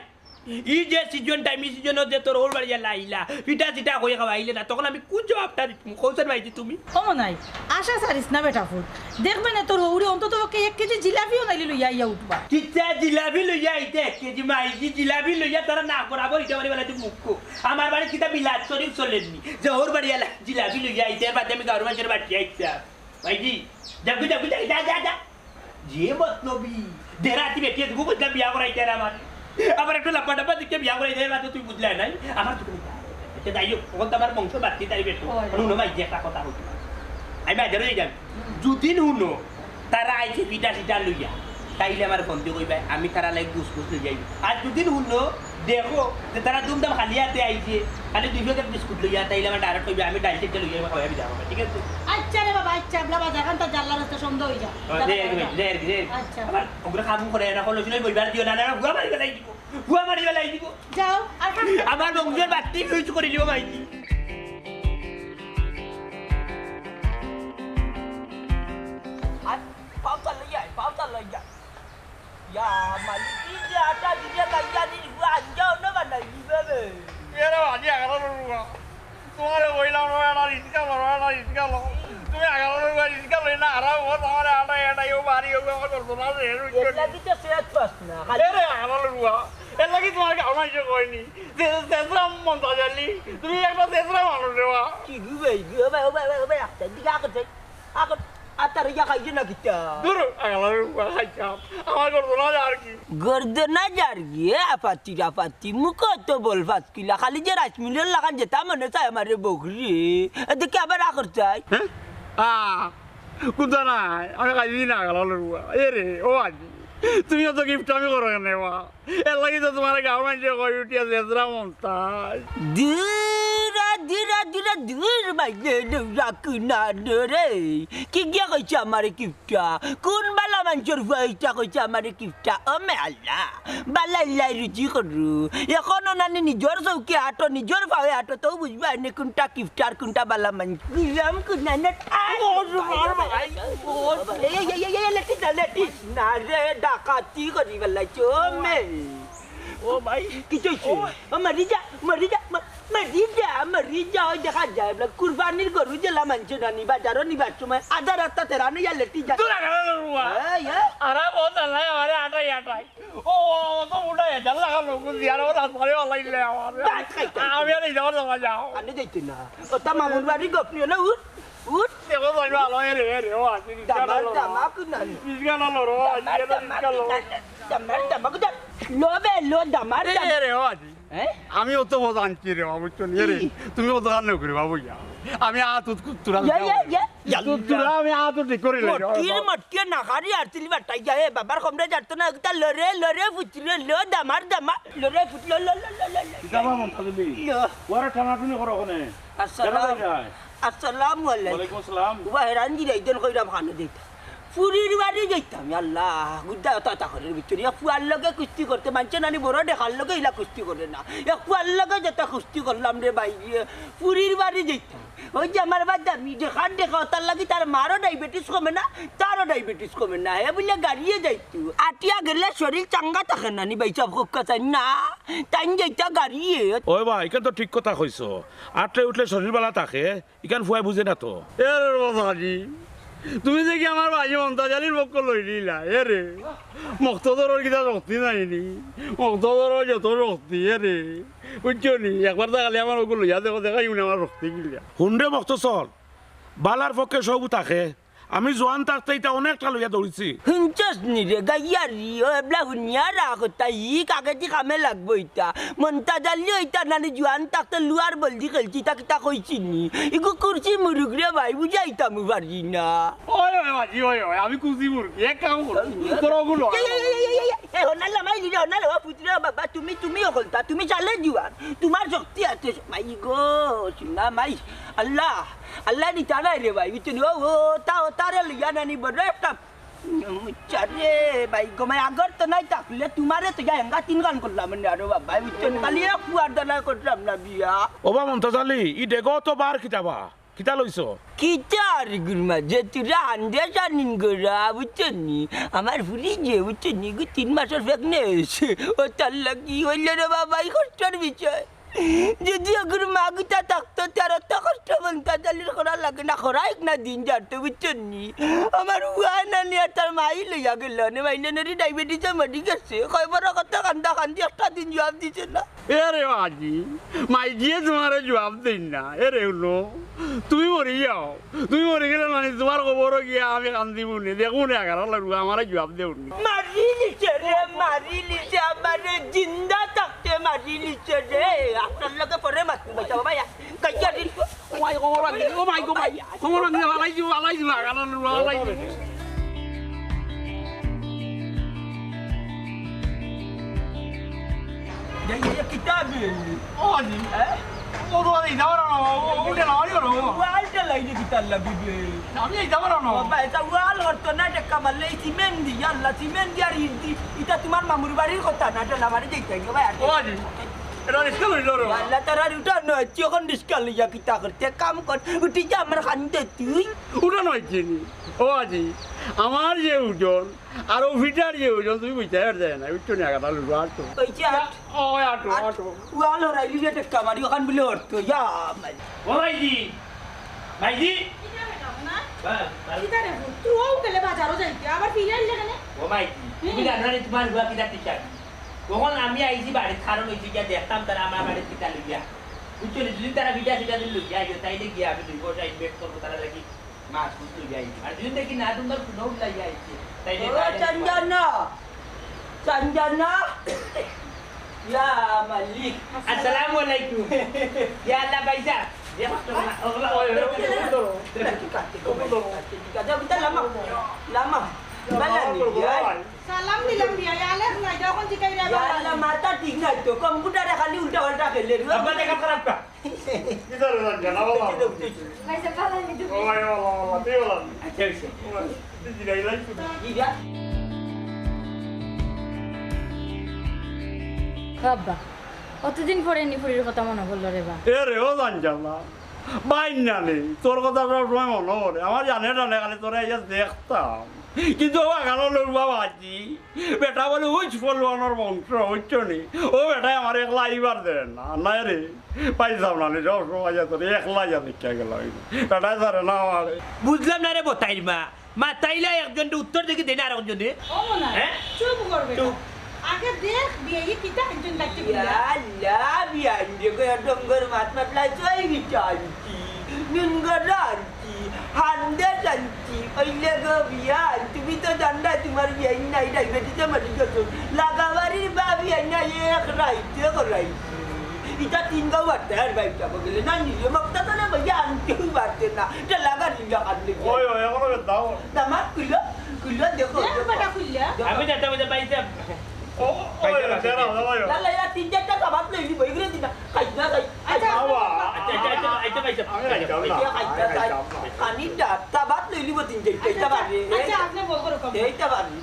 ই যে season time, ই season-ও যে তোর হউর বাড়িআলা আইলা, পিঠা-চিঠা কই খাওয়াইলে না, তখন আমি কুন জবাবটা দিতাম? কওছাইন মাইজি তুমি? ও মনাই, আশা ছাড়িস না বেটা ফুত। দেখবে না তোর হউরে অন্তত পক্ষে এক কেজি জিলাপিও নাইলে লইয়া আইয়া উঠবা। কিতা জিলাপি লইয়া আইতে এক কেজি মাইজি? জিলাপি লইয়া তারা না বরাবর ইটা বাড়ি বেলাইতে মুখ। আমার বাড়িত কিতা মিলাদ শরিফ চলের নি? যে হউর বাড়িআলা জিলাপি লইয়া আইতে, এর বাদে আমি গাউর মাইনষরে বাটিয়া আইতাম। মাইজি, যাও গো, যাও গো, যা, যা, যা, যা। যে মতলবি, দেরাতি বেটিয়ে দুগু কইছলাম বিয়া করাইতে আর আমার। আবার একটু লাম্বা টাম্বা দেখিয়া বিয়া করাইতে, এর বাদে তুই বুঝলে নাই। আমার তো কোনো ইচ্ছা নাই। আচ্ছা, যাই হোক, অখন তো আমার বংশর বাত্তি তাইর বেটা। ওই। হুনো মাইজি, একটা কথা কইতাম। আমি বাজারো যাইতাম। যুদি হুনো, তারা আইছে পিঠা-চিঠা লইয়া, তাইলে আমারে ফোন দি কইবায়, আমি তারার লাগি গুছ-গুছ লইয়া আইমু। আর যুদি হুনো, দেখো যে তারা দুমদাম খালি আতে আইছে, খালি দুই প্যাকেট বিস্কুট লইয়া, তাইলে আমারে direct কইবায়, আমি ডাইল-চাইল লইয়া আইমু, খাওয়াইয়া বিদায় করবায়, ঠিক আছে? আইচ্ছা রে বাবা, আইচ্ছা, এবলা বাজারখান তো জাল্লার রাস্তা সন্ধ্যা অই যায়। ও, দে, দে, দে, দে। আইচ্ছা। আবার ওগুলো খাবো করে, এরা কল ছিল, বইবার দিও না, না, না, গুয়া মারি বেলাই দিব, গুয়া মারি বেলাই দিব। যাও, আর খান আমার বংশর বাত্তি use করি লিও মাইজি। আর পাউতা লইয়া, পাউতা লইয়া। ইয়া মালিক, ই যে আটা দিলে কাইয়া নি, ইগু আঞ্জা অনো বানাই দিবে বে। এরে বাজি আগালা রুয়া। তোমারে কইলাম না, এটা রিস্কা লো, এটা রিস্কা লো। তুমি আগালা রুয়া রিস্কা লই না, আরাম ও তোমারে আটা এটা ইও বাড়ি ও আমার করতো না, রে, রুই এর লাগি তো সেহাত পাস না, খালি এরে আগালা রুয়া। এর লাগি তোমার গাঁও মাইনষে কয়নি। যে, যে, যে, মন্তাজ আলী, তুমি একটা শেষরা মানুষ রে বা। কি গু ভাই, গু ভাই, ও ভাই, ও ভাই, ও ভাই, আচ্ছা, দিকে আগে যাই। আগে, আর তার ইয়া খাইছে না কিতা? দূর, আগালা রুয়া খাইতাম। আমার করতো না আর কি। গর্দনা যার গিয়ে আপাতি আপাতি, মুখো তো বল ফাতকিলা, খালি যে রাজমিলর লাখান যেতা মনে চায় আমারে বকরি। এদিকে আবার আখর চাই। হ্যাঁ? আ, কুন্তা নাই, আমি খাইছি না, আগালা রুয়া। এ রে, ও আজি, তুমিও তো গিফট আমি করো কেনে বা? এর লাগি তো তোমার গাঁও মাইনষে কই উঠিয়া জেজরা মন্তাজ। দূরা, দূরা, দূরা, দূর মাইলে দৌড়া কুনা রে। কি গিয়া কইছে আমারে কিপটা? কোন বালা মাইনষর ফুয়া ইটা কইছে আমারে কিপটা? ও মে আল্লাহ, বালা ইল্লাই রুজি করু। এখনো নানি নিজর চউখে আটো, নিজর পাওয়ে আটো, তেউ বুঝবা নে কোনটা কিপটা আর কোনটা বালা মাইনষ। গুলাম কুনা নে, আয়, ও, ও, ও, এই, এই, এই, এই, লেটিস না, লেটিস না রে, ডাকাতি করি বেলাইছো, ও মে। ও ভাই। কিতা অইছে? ও। ও, মরি যা, মরি যা, ম-, মরি যা, মরি যা, ওই দেখা যায়, বলে, কুরবানির গরু যেলা মানছে না নি, বাজারো নিবার সময় আধা রাস্তা তেরা নিয়া লেটি যা। দূর আগালা রুয়া। এই, এই। আরা বহুত আল্লাহ, আমারে আটাই, আটাই। ও, ও, ও তো উঠাই, জাল লাগা লোক, দিয়ার ও রাস্তায় আল্লাহ ইল্লে আমার। বাস খাইতে। আমি আর এই যাওয়ার সময় যাও। আনে যাইতে না। ও তা মামুর বাড়ি গপ নিও না, উঠ, উঠ। দেখো ভাই, ভালো, এ রে, এ রে, ও, আজকে রিক্সা দামার, লো, দামা কুনানি। রিক্সা লো, লো, আজকে দামার, রিক্সা লো। দামার, দামার, দামার, দামার, লো বে, লো, দামার, এ দামার। রে, ও, আজকে। হ্যাঁ? আমি অত মজা আনছি রে বাবা, বুঝছো নি? এ রে, কি? তুমি অত কান্না করি বাবু ইয়া। আমি আত উত কুত্তুরা ইয়া, ইয়া, ইয়া। কুত্তুরা আমি আত উত ঠিক করি লই। মটকির, মটকির না খারি আর তিলি বাটাই যায়, এ বাবার কমরে যাত না, একটা লরে, লরে ফুটলে, লো, দামার, দামার, লরে ফুটলে, লো, লো, লো, লো, লো। কিতা বা মন্তাজ আলী? লো। ওরা টানাটুনি করো ওখানে। আসসালাম। কেন যায়? আসসালামু আলাইকুম। ওয়ালাইকুম আসসালাম। উবা হেরান দিলে ইজন কইরাম খানো দিতা। ফুরির বাড়ি যাইতাম, আল্লাহ, গুদ্দা অতা অতা ঘরের ভিতরে। এক ফুয়ার লগে কুস্তি করতে মানছে না নি, বড় দেখার লগে ইলা কুস্তি করে না। এক ফুয়ার লগে যেতা কুস্তি করলাম রে ভাই, ইয়ে, ফুরির বাড়ি যাইতাম। ওই যে আমার বাদ দামি দেখার দেখা, তার লাগি তার মারও ডায়াবেটিস কমে না, তারও ডায়াবেটিস কমে না। হে বুলে গাড়িয়ে যাইতো। আটিয়া গেলে শরীর চাঙ্গা থাকে না নি ভাই, সব খুব কথা না। তাই যাইতা গাড়িয়ে। ওই ভাই, ইখান তো ঠিক কথা কইছো। আটলে উঠলে শরীর বালা থাকে। ইখান ফুয়ায় বুঝে না তো। এ রে বাবাজি, তুমি যে কি আমার ভাই মন্তাজ আলীর পক্ষ লই নিলা, এ রে। মক্তদরর কিতা শক্তি নাই নি? মক্তদরর যত শক্তি, এ রে। বুঝছো নি? একবার তাকালে আমার ওগুলো লইয়া দেখো, দেখাই উনি আমার শক্তি কিলা। হুনরে মক্তসর, বালার পক্ষে সবু থাকে, আমি জোয়ান থাকতে ইতা অনেকটা লইয়া দৌড়ছি। হুনছস নি রে গাইয়ারি, ও এবলা হুনিয়া রাখ কথা, ই কাগেদি কামে লাগবো ইতা। মন্তাজ আলী ইতা নানি জোয়ান থাকতে লুয়ার বলদি খেলছি, ইতা কিতা কইছি নি? ইগু কুরসি মুরুগ রে ভাই, বুঝাইতাম পারি না। ওই, ওই, বাজি, ওই, ওই, আমি কুরসি মুরুগ, এক কাম করো, তোর ওগুলো। এই, এই, এই, এই, এই, এই, হনালা মাই দিলে, হনালা, ও পুত্র বাবা, তুমি, তুমি অকলতা, তুমি চালে জোয়ান, তোমার শক্তি আছে, মাই গো, শুনা মাই, আল্লাহ, আল্লাহ নি তারাই রে ভাই, বুঝছো নি? ও, ও, তা, ও তারে লইয়া নানি বড় একটা, উম, চারে ভাই গো, মাই আগর তো নাই থাকলে তোমারে তো যা হেঙ্গা তিন গান করলাম না রে বাবা, বুঝছো নি? খালি এক পুয়ার দানা করলাম না বিয়া। ওবা মন্তাজ আলী, ই ডেগো তো বার কিতাবা, কিতা লইছো? কিতা আর গুরমা, যে তোরা আন্দে জানিন গোরা, বুঝছো নি? আমার ফুরি যে, বুঝছো নি? গু তিন মাসের প্রেগনেন্ট, ও তার লাগি হইলে রে বাবা, ই কষ্টর বিষয়। যদি অগুর মা গুতা থাকতো, তার অত কষ্ট মন্তাজ আলীর করা লাগে না, করাইক না দিন যার তো, বুঝছো নি? আমার উয়া না নিয়া তার মাই লইয়া গেল, নে মাইলে নরি ডায়াবেটিসে মরি গেছে, কয় বড় কথা কান্দা কান্দি একটা দিন জবাব দিছে না। এ রে বাজি, মাইজিয়ে তোমারে জবাব দেইন না, এ রে হুনো, তুমি মরি যাও, তুমি মরি গেলে মানে তোমার কবরো গিয়া আমি কান্দিমু নে, দেখমু নে আগারা লাগবো, আমারে জবাব দেও নে। মারি দিছে রে, মারি দিছে, আমারে জিন্দা থাকতে মারি দিছে রে। আপনার লগে পরে মাতমু, বাঁচাও ভাই, কাইয়া দিন। ও মাই, কোমর ভাঙি, ও মাই, কোমর ভাঙি, কোমর ভাঙি, ফালাই দিও, ফালাই দিও, আগারা লাগবো, ফালাই দিও। এই, এই, কিতা বে? ও জি। হ্যাঁ? ও তো এই যাওয়ার না, ও উঠে না, ওই করো। ওয়ালটা লাইলে কিতার লাগি বে? আমি এই যাওয়ার না। বাবা, এটা ওয়াল হতো না, এটা কামাল, এই সিমেন্ট দি, আল্লাহ, সিমেন্ট দি আর ইট দি। এটা তোমার মামুর বাড়ির কথা না, এটা না বাড়ি যাইতে হবে, ভাই, আর ও জি। এটা রিস্কা লইল রে। আল্লাহ, তারা উঠা নয়, তুই এখন রিস্কা লইয়া কিতা করতে? কাম কর, উঠি যা আমার খান্দে তুই। উঠা নয় চিনি। ও আজি, আমার যে ওজন, আর ও ফিটার যে ওজন, তুমি বুঝতে পারছো না, বুঝছো না, কথা লুটো আটো। কইছে আট। ও, আটো, আট। আটো। ওয়াল হরাইলি যে টেক্কা মারি, ওখান বলে হরতো, ইয়া, মাই। ও ভাইজি, ভাইজি। কিতা রে বাবা না? বা, বা। কিতা রে বাবা? তুই ও গেলে বাজারও যাইতে, আবার ফিরে আইলে কেনে? ও ভাইজি, তুমি হুম। জানো না তোমার বুয়া কিতা টিচার? তখন আমি আইছি বাড়িত, কারণ হইছে গিয়া দেখতাম তারা আমার বাড়িত কিতা লইয়া। বুঝছো নি? যদি তারা বিটা সিটা যদি লইয়া আইও, তাইলে গিয়া আমি দুই পয়সা ইনভেস্ট করবো তারা লাগি। মাছ বুঝতে যাই। আর যদি দেখি না, তোমার কোনো উল্লাই যাইছে। তাইলে ও বাইরে চন্দনা, চন্দনা। ইয়া মালিক। আসসালামু আলাইকুম। ইয়া আল্লাহ ভাইসাব। ইয়া মাস্টার না। ওগুলা, ওই, ওই, ওই, ওই, ধরো। ঠিক আছে, ঠিক আছে, ঠিক আছে। যাও, ভিতরে লামা। লামা। বালা নি, ইয়া। সালাম দিলাম দিয়া, ইয়া আলেক নাই, যখন জিকাই রে ইয়া বাবা। আল্লাহ, মাথা ঠিক নাই তো, কম্পিউটারে খালি উল্টা পাল্টা খেলে রে। আপনার দেখা খারাপ কা? কিতারে জানি না, বাবা। ভাইসাব, ভালা নি তুমি? ও ভাই, বাবা, বাবা, তুই বালা নি? আচ্ছা, আচ্ছা। ও ভাই, তুই জিরাই লাই তুই। কি যা? বাবা, অতদিন পরে নি ফুরির কথা মনে পড়লো রে বা। এ রে, ও জানতাম না। বাইর না নি, তোর কথা সব সময় মনে পড়ে। আমার জানে টানে খালি তোরে আইয়া দেখতাম। কিন্তু ও আগালো লড়ুয়া বাজি। বেটা বলে, "উইচ ফলওয়ানোর বংশ, উইচ নি।" ও বেটায় আমার একলা আইবার দেয় না। না রে, পাইতাম না নি, সব সময় আইয়া তোরে একলা আইয়া দেখিয়া গেল। বেটায় ধরে না আমারে। বুঝলাম না রে বতাইর মা। মাতাইলা একজনরে উত্তর দেখি দেয় না আরেকজনে। ও মনা, হ্যাঁ? চুপ করবে চুপ। না। আগে দেখ বিয়াই কিতা একজন লাগছে ইয়া কিনা। আল্লাহ, বিয়াই দেখো, এক ডঙ্গর মাত মাতলা চই বিচানছি, নিনগর আনছি, হান্দে জানছি, ওইলে গো বিয়াই, তুমি তো জানলা তোমার বিয়াই নাই, ডায়াবেটিসে মরি গেছো। লাগাবাড়ির বা বিয়াই নাই, এক রাইতে করাইছি। ইটা তিন গাঁও বাড়তে আর বাইকটা বগলে না, নিজে মক্তা তো না, ভাইয়া আনতেও পারতে না। এটা লাগা নিলা কাটলে। ওই, ওই, এখনো বেশ দাও। দামাত খুললো, খুললো, দেখো, দেখ দেখো। বেটা খুললে। আমি যাতে বুঝে পাইছি। ও, ওই, ওই, দাঁড়াও, দাঁড়াও। না, না, এরা তিন চারটা কাবাব লইলি, বইগুলো দিন না। খাইস না, খাইস, খাইস আচ্ছা, না। বাবা। আচ্ছা, আচ্ছা, আচ্ছা, আচ্ছা, আচ্ছা। আমি খাইতাম না। এটা খাইস না, আমি খাইস। খাইতাম না। খানিকটা, কাবাব লইলি, তিন চারটা, এটা আচ্ছা, পারবে। আচ্ছা, আপনি বল করো কম। এইটা পারবে।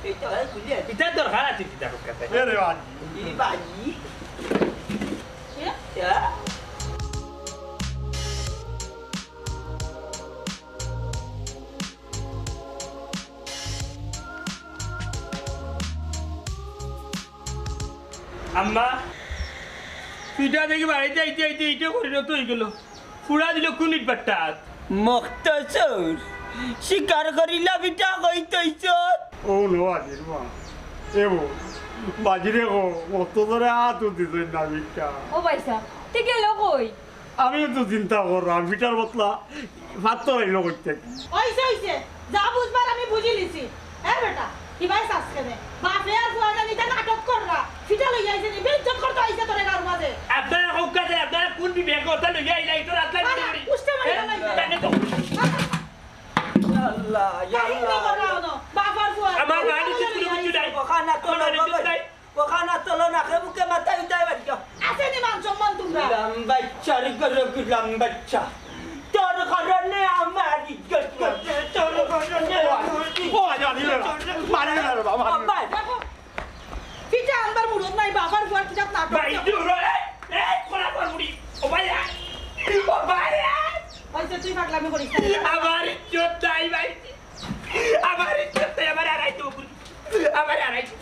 এইটা ভাই, খুলে আছে। এটা দরকার আছে, এটা দরকার আছে। এ রে বাবা। ই বাজি। এ? এ? আম্মা, তুই যা দেখি বাড়িতে আইতে আইতে এইটা পরিণত হয়ে গেল। ফুড়া দিল কোন ইটবাট্টাত। মখতসর, স্বীকার করিলা বিটা কই তৈছত? ও নো আজির মা। এ বউ, বাজিরে গো, মখতসরে হাত দিছইন না বিটা। ও ভাইসাব, তে গেল কই? আমিও তো চিন্তা করলাম, পিঠার বদলা পাত্তর আইলো করতে। অইছে, অইছে, যা বুঝবার আমি বুঝি লিছি। এ বেটা, কি ভাই চাস কেনে? বাপে আর ফুয়া জানি ইতা নাটক কররা। পিঠা লইয়া আইছে নি, বেইজ্জত করতে আইছে তোরে গাঁওর মাঝে। আপনারা হক্কা দে, আপনারা কোন বিবেকে ওটা লইয়া আইলা, ইতো রাত লাগি আরে, করি। উষ্টা মারি এ, ফালাই দে। তাকে তো আল্লাহ, ইয়া আল্লাহ। বাপ আর ফুয়া। আমার মান ইজ্জত কোনো কিছু নাই। ওখানা তো আমার মান ইজ্জত নাই। ওখানা তোলো না, কে বুকে মাথায় উঠায় বাড়ি যাও। আছে নি মান সম্মান তোমরা? রাম বাচ্চার গরু রাম বাচ্চা। তোর কারণে আমার ইজ্জত করছে, তোর কারণে আমার ইজ্জত। ও, আজ আজ মারিও না রে বাবা, মারিও না। বাবা, দেখো, পিঠা আনবার মুরত নাই, বাবার ফুয়ার কিতাব না ভাই, দূর হ, এই, এই, খোলা কর মুড়ি। ও ভাই, এই, ও ভাই, এই। ওই যে তুই পাগলামি করিস না। আমার ইজ্জত নাই ভাই। আমার ইজ্জত নাই, আমার আড়াই তো উপরে। আমার আড়াই তো,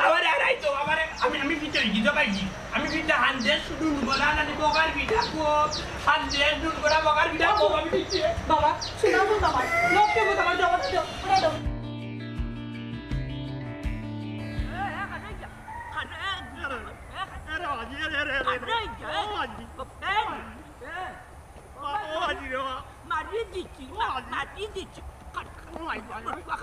আমার আড়াই তো, আমার আমি, আমি পিঠা হই গিয়ে ভাই। আমি পিঠা হান দেশ শুধু নুন গোলা না, বগার পিঠা কো, হান দেশ নুন গোলা বগার পিঠা কো, আমি পিঠে। বাবা, শোনা বল আমার। লোককে বল আমার জমা দাও, ওরা দাও। আরে, আরে, আরে, আরে, আরে, আরে। ও, আজি। ও, আজি রে, বাবা। মারি দিছি, ও, আজি। মারি দিছি। ও, আজি।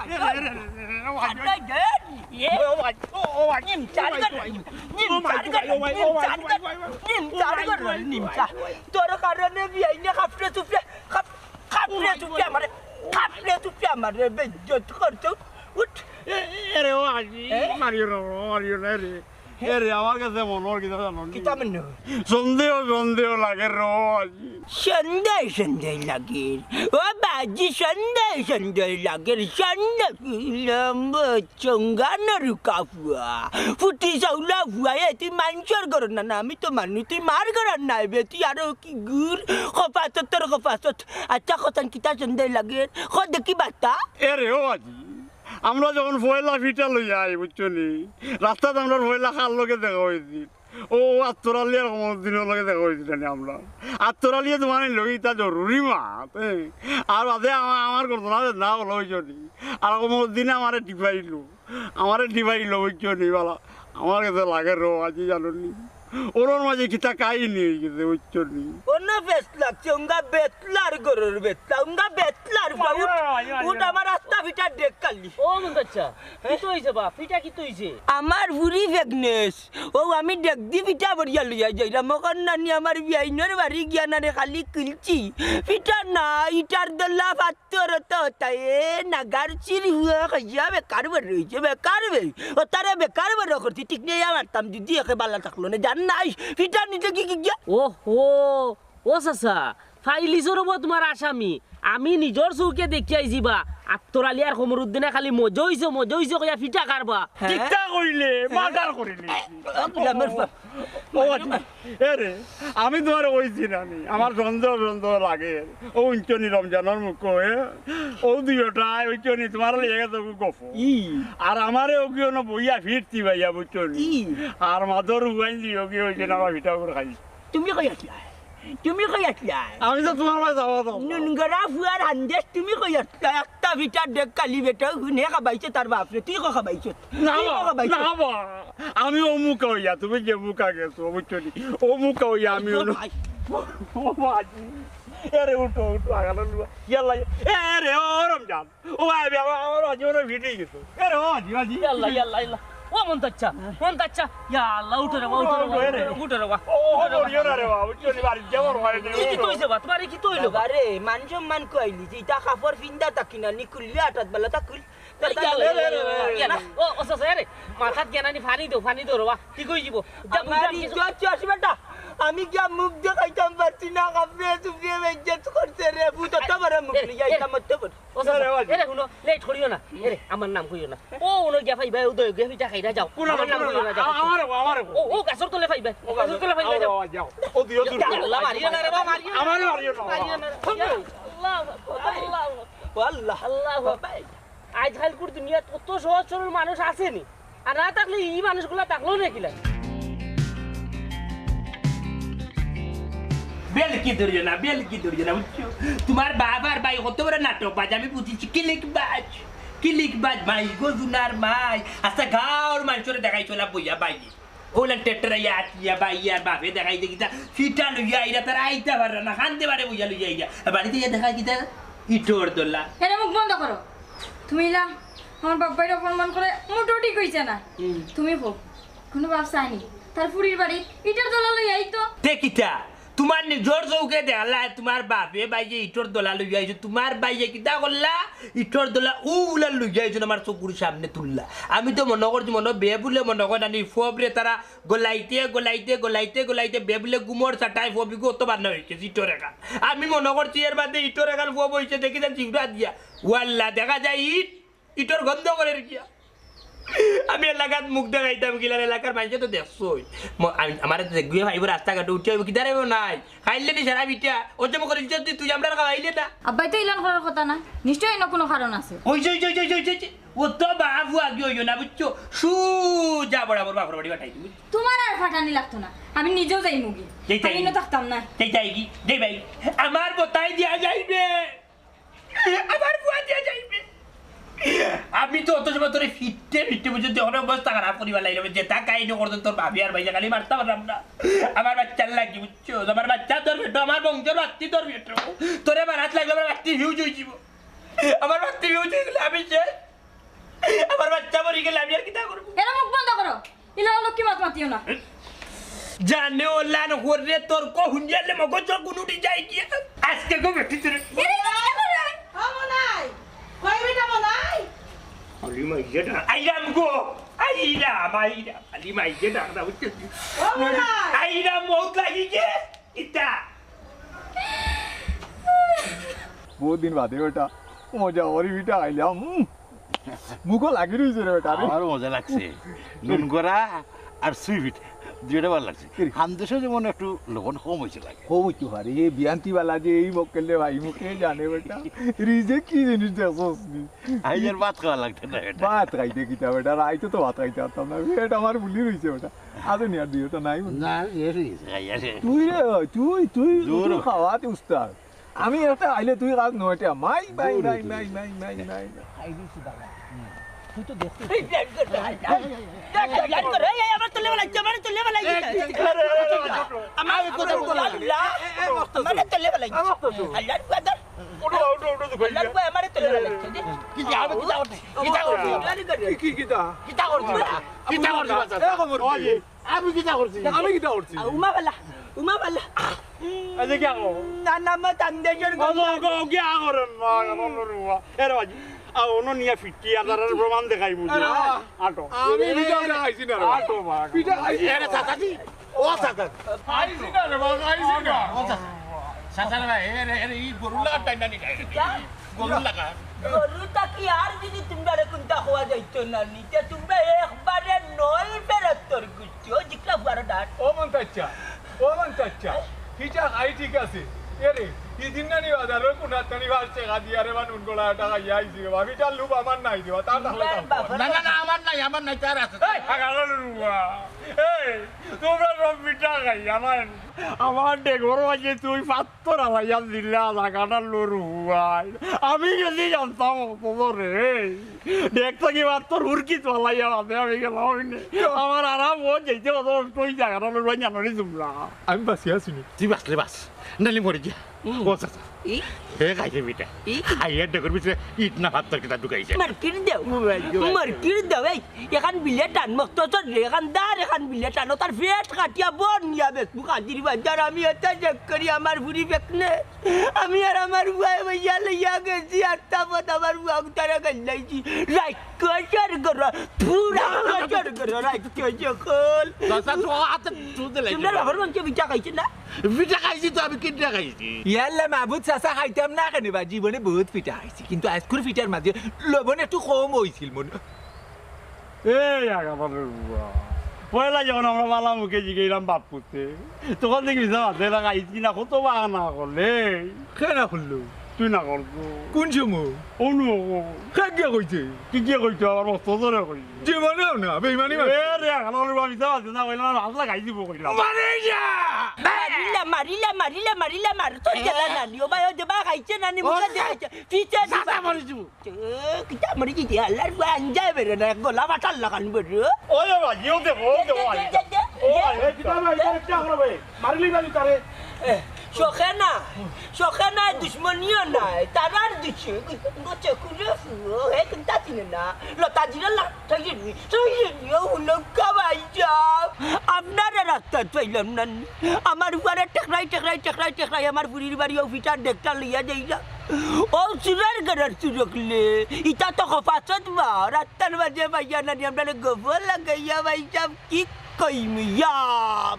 আরে, আরে, আরে, আরে, ও, আজি। আরে, এ, এ। ও, আজি। ও, ও, আজি। নিমচার ও, গরল, আজি। নিমচার গরল, ও, আজি। নিমচার গরল, ও, আজি। নিমচার। তোর কারণে বিয়াইনে খাপড়ে চুপড়ে, খাপ-, খাপড়ে চুপড়ে আমারে, খাপড়ে চুপড়ে আমারে বেইজ্জত করছো। উঠ। এ, এ, রে, ও, আজি। এ? মারিও না, মারিও না রে। এরে, আমার কাছে মনে হয় কিতা জানো নি? কিতা মনে হয়? সন্দেহ, সন্দেহ লাগে রে বাজি। সন্দেহ, সন্দেহ লাগে। ও বাজি, সন্দেহ, সন্দেহ লাগে। সন্দেহ কি লম্বা চঙ্গা না রুকা ফুয়া। ফুটি চাউলা ফুয়া, এ তুই মানষর ঘর না, না, আমি তো মানুষ, তুই মার ঘর নাই বে, তুই আরো কি গুর, কপাসত তোর কপাসত। আচ্ছা, কতন কিতা সন্দেহ লাগে? ক দেখি বাতা। এরে, ও বাজি। আমরা যখন পয়লা ফিটা লইয়া আই, বুঝছো নি? রাস্তাত আমরার পয়লা কার লগে দেখা অইছিল? ও, আত্তর আলী আর কমরুদ্দিনর লগে দেখা অইছিল নি আমরার? আত্তর আলীয়ে তোমার লগে ইতা জরুরি মাত, এ? আর বাদে আমা-, আমার ঘটনা না হলো, বুঝছো নি? আর কমরুদ্দিনে আমারে টিপাইলো, আমারে টিপাইলো, বুঝছো নি? বালা, আমার কাছে লাগে রে বাজি, জানো নি? ওরর মাঝে কিতা কাহিনী অই গেছে, বুঝছো নি? অন্য বেতলা, চঙ্গা বেতলার গরুর বেতলা, উঙ্গা বেতলার বাউট, আয়, আয়, আয়, উঠ আয়। আমার আস্তা ফিটার ডেক কালি। ও মন্তাচ্চা, কিতা অইছে বা? ফিটা কিতা অইছে? আমার বুড়ি ভেগনেস, ও আমি ডেক দি ফিটা বরিয়া লইয়া যাইরাম, মকর নানি আমার বিয়াইনর বাড়ি গিয়া না রে খালি কিলছি। ফিটা না, ইটার দলা ফাত তোর তো তাই এ নাগার চির হুয়া খাইয়া বেকার বের রইছে, বেকার বের। ও তারে বেকার বের করছি, ঠিক নেই আমার তাম দিদি একে বালা থাকলো না, জান নাই, ফিটা নিতে কি কি গিয়া? ওহো, ও চাচা, ফাইলিছর অবো তোমার আসামি। আমি নিজর চউখে দেখি আইছি বা, আত্তর আলী আর কমরুদ্দিনে খালি মজা অইছে, মজা অইছে কইয়া ফিটা কারবা। হ্যাঁ? কিতা কইলে, হ্যাঁ? মার্ডার করিলে। ও, ও, ও, ও, ও, এ রে, আমি তোমারে কইছি না নি, আমার সন্দেহ সন্দেহ লাগে। ও উঞ্চনি রমজানর মুখ, এ? ও দুইটায় উঞ্চনি তোমার লইয়া গেছে গো গফ। ই। আর আমারে ওগিও না বইয়া ফিরতি ভাইয়া, বুঝছো নি? ই। আর মাদর উবাইন দি ওগিও অইছে না, আমার ভিটা করে খাই। তুমি কই আছলায়? তুমি কই আছলায়? আমি তো তোমার বায় যাওয়া যাও। নুনগরা ফুয়ার হান্দেশ, তুমি কই আছলায়? একটা ভিটার ডেক কালি বেটা, হুনে খাবাইছে তার বাপরে, তুই কো খাবাইছে? না তুই কো বা, খাবাইছে? না বা, আমি অমুকা অইয়া, তুমি যে মুকা গেছো, বুঝছো নি? অমুকা অইয়া আমি ও হলো ভাই। ও ভাই। এরে উঠো, উঠো, আগালো লুয়া। ইয়াল্লা, এ, এরে, ও রমজান। ও ভাই, আমি, আমার, আমার আজি মনে হয় ফিট অই গেছে। এরে, ও আজি, আজি। ইয়াল্লা, ইয়াল্লা, ইয়াল্লা। ও মন্তাচ্চা, মন্তাচ্চা। ইয়া আল্লাহ, উঠো রে বা, উঠো রে বা, উঠো, এরে। উঠো রে বা। ও, ও, উঠো রে বা। মরিও না রে বা, বুঝছো নি? বাড়িত যাওয়ার ভয় নেই, কি, কি উঠো। কইছে বা? তোমার কি কইলো? বাবা রে, মান সম্মান কইলি, যে ইটা কাপড় ফিন্দা থাকি না, নি খুলিয়া আটাত বেলা তা খুল। তা তা ইয়াল্লা, ইয়াল্লা, ইয়াল্লা, ইয়াল্লা। ও, ও, সসা, এরে। মাথাত গিয়া নানি পানি দেও, পানি দেও রে বা। ঠিক অই যিবো। যা, আমার বুঝলাম কিছু। ইজ্জত শেষ বেটা। আমি গিয়া মুখ দেখাইতাম পারছি না, কাপড়ে চুপড়ে বেইজ্জত করছে রে, ভূত অত বড় মুখ এ, নিয়া এ, আইতাম অত বড়। ও, না রে, বাবা। এরে, হুনো, লেট করিও না। এরে, আমার নাম কইও না। ও, উনো গিয়া পাইবা, উদয় গিয়া ফিটা খাইরা যাও। কোন আমার নাম, নাম কোন কইও না, নাম? যাও। আ-, আমার, আমার। ও, ও, গাছর তলে পাইবা। ও, গাছর তলে পাইবা, যাও। যাও, যাও। ও, দিও, দূর করো। আল্লাহ, মারিও না রে বাবা, মারিও না। আমারে মারিও না। মারিও না। আল্লাহ, আল্লাহ, আল্লাহ। ও, আল্লাহ। আল্লাহ। আজকালকুর দুনিয়াত কত সহজ সরল মানুষ আছে নি? আর না থাকলে ই মানুষগুলা থাকলো না কিলা? বেলকি ধরিও না, বেলকি ধরিও না, বুঝছো? তোমার বাবার ভাই কত বড় নাটকবাজ, আমি বুঝেছি, কিলিকবাজ, কিলিকবাজ, মাই গো জুনার মাই, আচ্ছা গাঁওর মানুষরে দেখাইছো না বইয়া বাইরে। ওলা টেট্টারা ইয়া আতিয়া বা ইয়ার বাপে দেখাইতে কিতা ফিটা লইয়া আইরা, তারা আইতা পাররা না, কান্দে বারে বইয়া লইয়া আইরা। আর বাড়িত আইয়া দেখা কিতা ইটর দলা। এরে মুখ বন্ধ করো। তুমি ইলা আমার বাপ ভাইরে অপমান করে মোটেও ঠিক অইছে না। হুম। তুমি কও, কুনু বাপ চায়নি তার ফুড়ির বাড়িত ইটর দলা লইয়া আইতো? তে কিতা? তুমার নিজর চউখে দেখলায়, তুমার বাপে ভাইয়ে ইটর দলা লইয়া আইছে, তুমার ভাইয়ে কিতা করলা? ইটর দলা উলা লইয়া আইছইন, আমার চকুর সামনে তুললা। আমি তো মনো করছি, মনো বেবুলে মনো কয় নানি, ফবরে তারা গলাইতে, গলাইতে, গলাইতে, গলাইতে বেবুলে গুমর চাটায় ফবিগু অত বান্না অইগেছে ইটর এখান। আমি মনো করছি এর বাদে ইটর এখান ফব অইছে, দেখি যান জিউরা দিয়া। ওয়াল্লা, দেখা যায় ইট, ইটর গন্ধ করের গিয়া। আমি এলাকাত মুখ দেখাইতাম কিলার, এলাকার মাইনষে তো দেখছই। ম-, আমি, আমারে তো দেখবি ভাইব রাস্তাঘাটে উঠি আইব, কিদারে নাই। খাইলে নি সারা বিটা, ও যে মকর ইজ্জত দি তুই আমরার খাওয়াইলে না। আব্বাই তো ইলান করার কথা না, নিশ্চয়ই অন্য কুনু কারণ আছে। ওই যে, ওই যে, ওই যে, ওই যে, ওই যে, ও তো বাবু আগে অইও না, বুঝছো? সুজা বরাবর বাপর বাড়ি পাঠাই দিবি। তুমার আর ফাটানি লাগতো না, আমি নিজেও যাইমুগি। যেই তাই। আমি ইনো থাকতাম না। যেই তাই কি? যেই ভাই, আমার বতাই দিয়া যাইবে। আমার ফুয়া দিয়া যাইবে। আমি তো অত সময় তোরে ফিটতে ফিটতে বুঝছো, তুই অনেক অবস্থা খারাপ করিবার লাগলে, যেটা কাহিনী করতে তোর ভাবি আর ভাইয়া খালি মারতে পারলাম না। আমার বাচ্চার লাগি বুঝছো, আমার বাচ্চা তোর পেটো, আমার বংশর বাত্তি তোর পেটো। তোরে মারাত লাগলে আমার বাত্তি ফিউজ অইযিবো। আমার বাত্তি ফিউজ অইগেলে আমি শেষ। আমার বাচ্চা মরি গেলে আমি আর কিতা করবো? এরা মুখ বন্ধ করো। ইলা অলক্ষী মাত মাতিও না। জানে ওলা না হররে, তোর কো হুনিয়ালে মগজ গুনুটি যায় গিয়া। আজকে গো বেটি তোরে। এরে, এরে, এরে, এরে। ও মনাই, কই বেটা মনাই? আলি মাইজে ডাক। আইরাম গো। আইরাম, আইরাম। আলি মাইজে ডাক দাও। ও মনাই। আইরাম মউত লাগি গে। ইতা। বহুত দিন বাদে বেটা মজা করি পিঠা খাইলাম। উম। মুখো লাগি রইছে রে বেটা রে। আমারও মজা লাগছে। নুন করা আর সুই পিঠা, দুইটা ভালা লাগছে। কিরে? খান্দেশো যেমন একটু লবণ কম অইছে লাগে। কম অইতে পারে। এই বিয়ান্তি বালা যে এই মক্কেল রে ভাই, মুখে জানে বেটা। রিজে কি জিনিস দেখছস নি? আইজ আর ভাত খাওয়া লাগতো না বেটা। ভাত খাইতে কিতা বেটা? রাইতো তো ভাত খাইতে পারতাম না। পেট আমার ফুলি রইছে বেটা। আছে নি আর দুইটা নাই মনে? না, এর হইছে। খাইয়া রে। তুই রে, তুই, তুই, জোর। তুই খাওয়াতে উস্তাদ। আমি একটা আইলে তুই রাত নয়টা। মাই, মাই, মাই, মাই। এই, এই, এই, আমার তলে বেলাইছে, আমার তলে বেলাইছে। আমার তলে বেলাইছে। আল্লাহর বাদর। উঠো, উঠো, উঠো, উঠো, আল্লাহর বাদর, আমারে তলে বেলাইছে। কি, আমি কিতা করছি? কিতা করছি? কি, কি, কিতা? কিতা করছি? কিতা করছি? এ, খবর কি? আমি কিতা করছি? আমি কিতা করছি? আ, উমা বালা, উমা বালা। আচ্ছা, কি আগো? না, না, মা, তান্দেজর গো। ওগো, ওগো, কি আগো রে মা, আমার নুরুয়া। এ রে বাজি, আ, অনো নিয়া ফিটি, আর তারার প্রমাণ দেখাই বুঝি। আরে বাবা। আটো। আমি পিঠা খাইছি না রে বাবা। আটো মা। পিঠা খাইছি। এ রে চাচাজি, ও চাচা। খাইছি না রে বাবা, খাইছি না। ও চাচা। চাচা রে ভাই, এ রে, এ রে, ই গরুর লাগা টাইনা নি খাই রে। গরুর লাগা। গরু থাকি আর যদি তুমরারে কুন্তা খোয়া যাইতো না নি, তে তুমরা একবারে নয় ফেরত তোর গুচ্ছ, ও জিকলা ফুয়ারো ডাট। ও মন চাচ্চা, ও মন চাচ্চা, পিঠা খাই ঠিক আছে। এ রে, ই দিন নানি বাজারো কুনার তানি বাস টেকা দিয়া রে বা নুন কলা এটা খাইয়া আইছি রে বা। পিঠার লোভ আমার নাই রে বা, তার তাহলে তার বাবা। না, না, না, আমার নাই, আমার নাই, তার আছে। এই, হাগালো রুয়া। এই, তুমরা সব পিঠা খাই, আমার, আমার ডেগর মাঝে তুই পাত্তর আলাইয়া দিলা, লাগাটা লড়ু ভাই। আমি যদি জানতাম অত রে, ডেগ থাকি পাত্তর হুরকি তো আলাইয়া বাদে আমি গেলাম অইনে। আমার আরাম ও যেতে অত তুই জায়গাটা লড়ু ভাই জানো রে তুমরা। আমি বাঁচি আছি নি। তুই বাঁচলে বাঁচ, নাইলে মরে যা। হুম। ও চাচা। ই? হে খাইছে পিঠা। ই? খাইয়া ডেগর ভিতরে ইট না পাত্তর কিতা ঢুকাইছে। মার্কির দেও। মার্কির দেও, এই, এখান বিলে টান, মক্ত চল রে, এখান দার, এখান বিলে টান, ও তার পেট কাটিয়া বন নিয়া বেশ, মুখ হাজির বাজার, আমি এটা চেক করি আমার ফুরি বেকনে। আমি আর আমার বুয়ায় বইয়া লইয়া গেছি, আর তাপত আমার বুয়া উতারে গেলাইছি। রাইট কচর গর, পুরা কচর গর, রাইট কচর খোল। চাচা, তো হাতে তুলতে লাগে। তোমরা বাবার মঞ্চে পিঠা খাইছে না? পিঠা খাইছি তো, আমি কিনটা খাইছি। ইয়াল্লা মাবুদ চাচা খাইতাম না কেনে বা, জীবনে বহুত পিঠা খাইছি, কিন্তু আজকুর পিঠার মাঝে লবণ একটু কম অইছিল মনে। এই আগামার বুয়া, পয়লা যখন আমরা বালা মুখে জিগাইলাম বাপ পুতে, তখন দেখি মিছা মাতে না, খাইছি না, কত বাহানা করলে। কে না করলো? তুই না করতো। কোন সময়? অনু। কে গিয়া কইছে? কি গিয়া কইতো? আমার মস্ত জোরে কইছে। জীবনেও না, বেইমানি মাত। এ রে, আগামার বুয়া মিছা মাতে না, কইলাম, আর হাত লাগাই দিব কইলাম। মারে যা! মারিলা, মারিলা, মারিলা, মারিলা, মার। তোর গেলা নানি, ও ভাই, ও যে বা খাইছে নানি, মুখে দিয়ে খাইছে। পিছে চাচা মরে যাবো। এ, কিতা মরে যাইতে, আল্লাহর বুয়া আঞ্জায় বেরো না, গলা বাটার লাগান বেরো। ওই বাবা, ইও দেখো, ও দেখো, দে, দে, দে, দে। ও, এই কিতা ভাই, ইতারে কিতা করবে? মারিলি ভাই ইতারে। এ, শখে না, শখে নাই, দুশমনিও নাই, তারার দুশো, গছে কুলে ফুয়ো, হে কুন্তা চিনে না, লতা জিরা লাগ থাইলে নি, থাইলে নি, ও উনকা ভাই যাও। আপনারে রাস্তা পাইলাম না নি। আমার উপরে ঠেকরাই, ঠেকরাই, ঠেকরাই, ঠেকরাই, আমার ফুড়ির বাড়ি ও ফিটার ডেকটা লইয়া যাইরা। ও চুরার ঘরের চুরকলে, ইতা তো খফাচত বা, রাস্তার মাঝে পাইয়া না নি, আপনারে গোবর লাগাইয়া ভাই যাও। কি কইমু ইয়া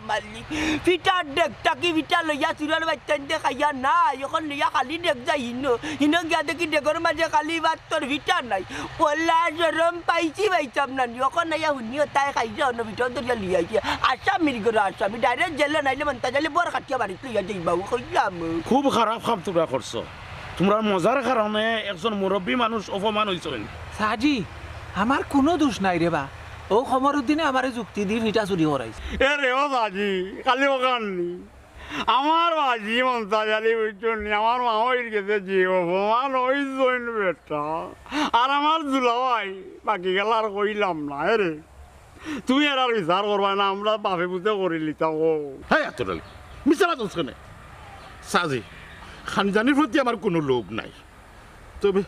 মালিক, ফিটার ডেক থাকি ফিটা লইয়া চুরার বাইচ্চাইন্তে খাইয়া নাই, অখন লইয়া খালি ডেক যাই হিনো, হিনো গিয়া দেখি ডেগর মাঝে খালি ভাত তোর ফিটা নাই। ওলা শরম পাইছি পাইতাম না নি, অখন আইয়া হুনিও তাই খাইছে অন্য ফিটাও ধরিয়া লইয়া আইছে। আসামির ঘরে আসামি, direct জেলে নাইলে মন্তাজ আলী বর খাটিয়া বাড়িত লইয়া যাইবা, ও কইলাম। খুব খারাপ কাম তুমরা করছো। তুমরার মজার কারণে একজন মুরব্বী মানুষ অপমান অইছইন। সাজি, আমার কুনু দুষ নাই রে বা। ও কমরুদ্দিনে আমারে যুক্তি দি ফিটা চুরি করাইছে। এ রে ও সাজি, খালি অখান নি। আমার বাজি মন্তাজ আলী বুঝছো নি, আমার মা অইর গেছে যে অপমান অইছইন বেটা। আর আমার দুলাভাই, বাকি গেলা আর কইলাম না, এ রে। তুমি এরার বিচার করবায় না, আমরা বাপে পুতে করিলিতাম ও। হে আতর আলী, মিছা মাতস কেনে? সাজি, খানজানির প্রতি আমার কুনু লোভ নাই, তবে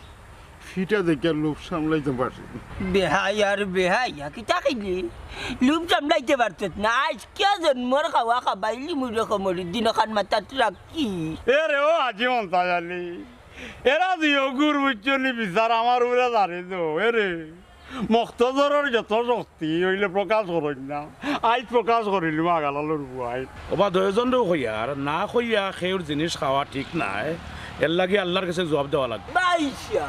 ফিটা দেখিয়া লোভ সামলাইতাম পারছি না। বেহায়া রে বেহায়া, কিতা কইলে? লোভ সামলাইতে পারছত না, আইজকিয়া জন্মর খাওয়া খাবাইলিমু রে কমরুদ্দিন, অখান মাথাত রাখি। এ রে ও হাজি মন্তাজ আলী, এরা দুইওগুর বুঝছো নি বিচার আমার উপরে জারি দেও, এ রে। মক্তজরর যত শক্তি অইলে প্রকাশ করইন না। আইজ প্রকাশ করিলিমু আগালালর বুয়াই। ওবা দুইওজনরেউ কইয়ার, না কইয়া কেউর জিনিস খাওয়া ঠিক নায়। এরলাগি আল্লার গেছে জুয়াব দেওয়া লাগবো। বাইশা,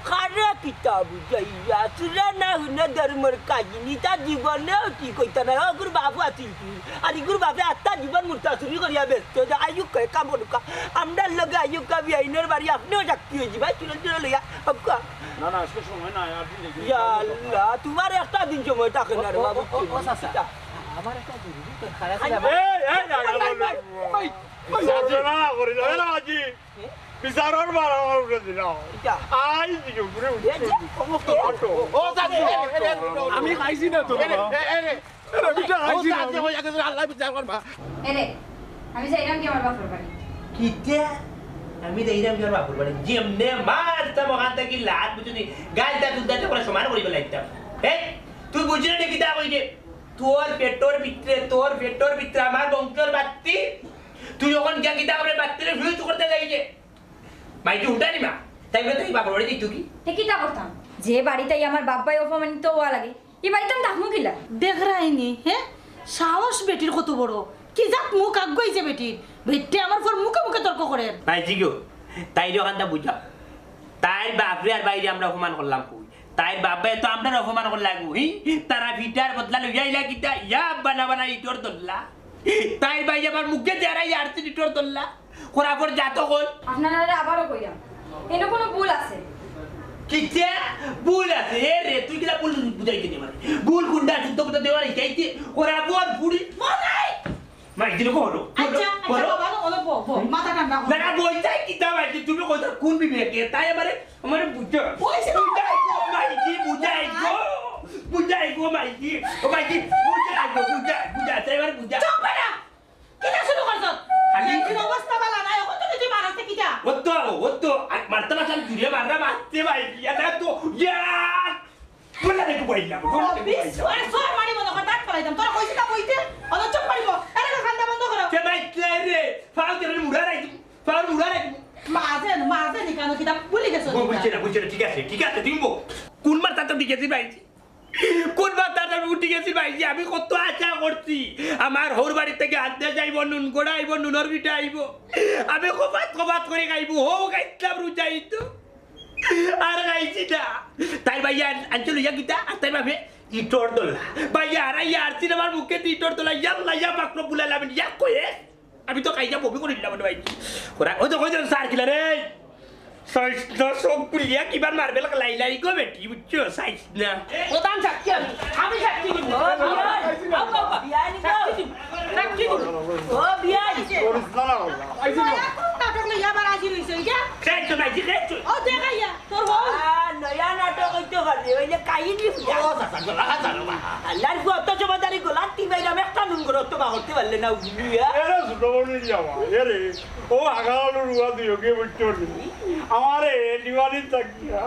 কারে কিতা বুঝাইয়া, চুরা না হুনে ধর্মর কাহিনী, তা জীবনেও ঠিক অইতা নায়। অগুর বাপও আছিল কি? আর ইগুর বাপে আত্মা জীবন মুর্তা চুরি করিয়া বেচতো যে আইউক্কা, কাম করুক্কা। আমরার লগে আইউক্কা, বিয়াইনর বাড়ি আপনেও সাক্ষী অইযিবা, চুরা চুরা লইয়া, অউক্কা। না, না, আজকে সময় নাই, আর দিন দেখি। ইয়া আল্লাহ, তুমার একটা দিন সময় থাকে না রে বাবু। ও, ও, ও, চাচা, আমার একটা জরুরি দরকার আছে। এই, এই, না, না, না, না। ওই, ওই, ওই, না, না, না, করি না, এরা আজি বিচারর ভার আমার উপরে দিলাম। ইটা। আই দিকে উপরে উঠে। এই যে, সমস্ত অটো। ও, চাচা, এ, এ, এ, এ, আমি খাইছি না তো, এ, বাবা। এ, এ, এ, এ, আমি তো খাইছি না। আল্লাহ বিচার করবা। এরে, আমি যাইরাম কি আমার বাপর বাড়ি? কিতা? আমি যাইরাম কি আমার বাপর বাড়ি? যেমনে মারতাম অখান থাকি লাত বুঝছো নি, গালটা দুধ দাঁতে করে সমান করি ফেলাইতাম। এ, তুই বুঝলি না কিতা কইছে? তোর পেটর ভিতরে, তোর পেটর ভিতরে আমার বংশর বাত্তি, তুই অখন গিয়া কিতা করে বাত্তিরে ফিউজ করতে যাইছে? মাইজি উঠানি মা, তাই বলে তুই বাপর বাড়ি যাইতো কি? তে কিতা করতাম? যে বাড়িত আমার বাপ ভাই অপমানিত অওয়া লাগে, ই বাড়িত আমি থাকমু কিলা? দেখরায়নি, হে? সাহস বেটির কত বড়। কি জাত মুখ আগুয়াইছে বেটির। বেটিয়ে আমার ফুয়ার মুখে মুখে তর্ক করের। মাইজি গো, তাইরে অখানটা বুঝা। তাইর বাপরে আর ভাইরে আমরা অপমান করলাম কই? তাইর বাপ ভাইয়ে তো আমরারে অপমান করলা গো, হি? তারা ফিটার বদলা লইয়া আইলা কিতা? ইয়া বানা বানা ইটর দল্লা। তাইর ভাইয়ে আমার মুখে দেরাই আর তিন ইটর দল্লা। খরাফর জাত অকল। আপনারারে আবারও কইরাম, এনো কুনু ভুল আছে। কিতা? ভুল আছে? এ রে, তুই কিলা ভুল বুঝাইতে নি আমারে? ভুল কুনটা? শুদ্ধ কুনটা দেওয়ার হিকাইতে? খরাফর ফুড়ি। মনাই! মাইজিরে কও, কও, আচ্ছা, আচ্ছা, কও। বাবা, বলো, বউ, বউ, মাথা ঠান্ডা করো। না, না, বইতাই কিতা মাইজি? তুমি কইতা কুন বিবেকে? তাই আমারে, আমারে বুঝাও। ওই যে বুঝাই গো, মাইজি, বুঝাই গো। বুঝাই গো, মাইজি। ও মাইজি, বুঝাই গো, বুঝাই, বুঝাই, তাই আমারে বুঝাও। চুপ বেটা! কিতা শুরু করছস? খালি এই দিন অবস্থা ভালা নাই, অখন তো তুই মারাস তে কিতা? ও তো, ও তো, আ, মারতে মারতে আমি জুড়ে মারলাম, মারতে ভাই, ইয়া না তো, ইয়া! বলে রে, ডুবাই দিলাম, বলে রে, ডুবাই দিলাম। আরে, সর মারি মনে কর, দাঁত ফালাই দিতাম। তোরা কইছিস না বইতে? অত চুপ মারিব। আরে, কান্দা বন্ধ করো। কে ভাই, কে রে? ফাউ তে মুড়া রাখি, ফাউ মুড়া রাখি। মাঝে, মাঝে নিকানো কিতা ভুলি গেছো? বলছে না, বলছে না, ঠিক আছে, ঠিক আছে, তুমি বল। কোন মাথাত উঠি গেছি ভাই? কোন মাথাত আমি উঠি গেছি ভাই? যে আমি কত আশা করছি, আমার হউর বাড়ি থাকি আন্দা যাইব, নুন গোড়া আইব, নুনর পিঠা আইব। আমি কপাত কপাত করি খাইব, হউ খাইতাম রুজাই তো। আর খাইছি না। তাইর ভাইয়া আন-, আনছে লইয়া কিতা, আর তাইর বাপে ইটর দলা। ভাইয়া হারাইয়া আর সিনেমার মুখে দি ইটর দলা, ইয়াল্লা, ইয়া পাকলো বুলাইলাম, ইয়া কয়ে। আমি তো খাইয়া বমি করি দিলাম ভাই। ওরা, ওই তো, ওই তো, স্যার কিলা রে? সইস না, চোখ খুলিয়া কিবার মারবে লাগা লাই লাই গো বেটি, বুঝছো? সাইস না। প্রধান সাক্ষী আমি। আমি সাক্ষী দিব। ও বিয়াই, আও, আও, আও। বিয়াই নি গো। সাক্ষী দিব। সাক্ষী দিব। ও বিয়াই। করিস না, না, না। তুই এখন নাটক লইয়া আবার হাজির হইছে, এই যে? সেই তো নাই, ঠিক আছে। ও, দেখাইয়া, তোর বউ। আ, নয়া নাটক হইতে পারে, ওই যে কাহিনী ফুটা। ও, চাচা, গলা হাত ধরো, মা। আল্লাহর গো, অত সময় ধরে গলা টিপাইলাম, একটা নুন করতে পারলে না উগলি, হ্যাঁ? এরে ছোট বইন রে আমার, এরে, ও আগালো রুয়া দিও কে বুঝছো নি? আমারে দিওয়ালি থাকিয়া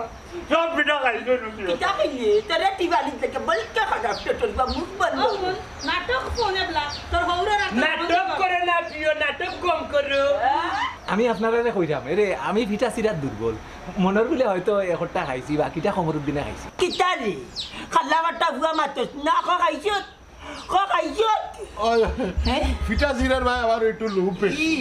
সব পিঠা খাইছো নি? কিতা খাইলে? তোরে দিওয়ালি থেকে বলকে খারাপ তো তোর বা মুখ বন্ধ। ও বোন, নাটক ফোনে বলা, তোর হৌরা রাখতে নাটক করে না প্রিয়, নাটক কম করো। আমি আপনারারে কইরাম, এরে, আমি পিঠা চিরাত দুর্বল। মনর বুলে হয়তো একটা খাইছি, বাকিটা কমরুদ্দিনে খাইছি। কিতা রে? খাল্লা বাটা বুয়া মাতস না, খ খাইছত? খ খাইছত? ওই, হ্যাঁ? পিঠা চিরার ভাই আমার একটু লোভ বেশি। ই।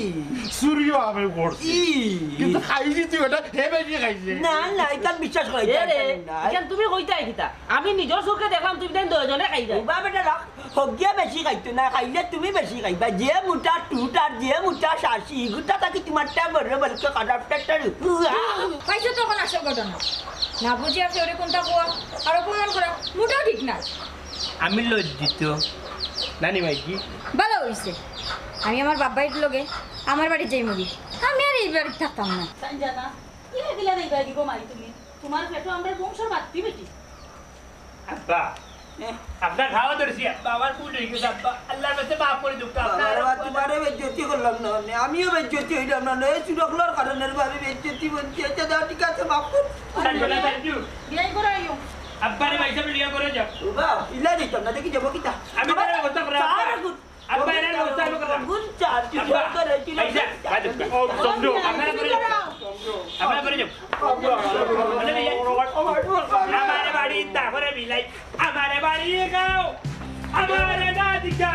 চুরিও আমি করছি। ই। কিন্তু খাইছি তুই ওটা, হে বেশি খাইছে। না, না, এটা বিশ্বাস করা এ যায় রে, না। ইখান তুমি কইতায় কিতা? আমি নিজর চউখে দেখলাম তুমি তাইন দুইজনে খাইরায়। ও বাবা, এটা রাখ। হগিয়ে বেশি খাইতো না, খাইলে তুমি বেশি খাইবা। যে মোটা টুট আর যে মোটা শাসি, ইগুতা থাকি তোমারটা বড় বলকে খারাপ পেটটা। পাইছো তো অখন আসল ঘটনা। না বুঝিয়া কেউরে কোনটা কওয়া আর অপমান করা মোটেও ঠিক না। আমি লজ্জিত। নানি মাইজি। ভালা অইছে। আমি আমার বাপ ভাইর লগে আমার বাড়িত যাইমুগি। আমি আর এই বাড়িত থাকতাম না। তাই জানা, কিলা কিলা দেইবা দিব মাই তুমি? তোমার পেটো আমরার বংশর বাত্তি বেটি। আব্বা, এ? আপনার খাওয়া ধরছি, আব্বা, আমার ভুল অই গেছে, আব্বা। আল্লার কাছে মাফ করি দেউক্কা, আব্বা। বাবা, তোমারে বেইজ্জতি করলাম না, নে, আমিও বেইজ্জতি অইলাম না, নে, এই চুরকলর কারণে আমি বেইজ্জতি বনছি। আচ্ছা, যাও, ঠিক আছে, মাফ কর। Thank you, thank you। বিয়াই করে আইও। আব্বারে ভাই সাহেব লিয়া করে যাও। বাবা, ইলা দিতাম না, দেখি যাবো কিতা? আমি বাবা, তার ব্যবস্থা করে চা আব্বা। রাখুন। আব্বা, এনার ব্যবস্থা আমি করলাম। গুণ চা, তুই আব্বা, করে, তুই ভাই সাহেব, ভাই সাহেব। ও, সমঝো। আপনারা করে যাও। আপনারা করে যাও। আমারে বাড়ি দা করে বিলাই। আমারে বাড়ি খাও। আমারে না দিকা।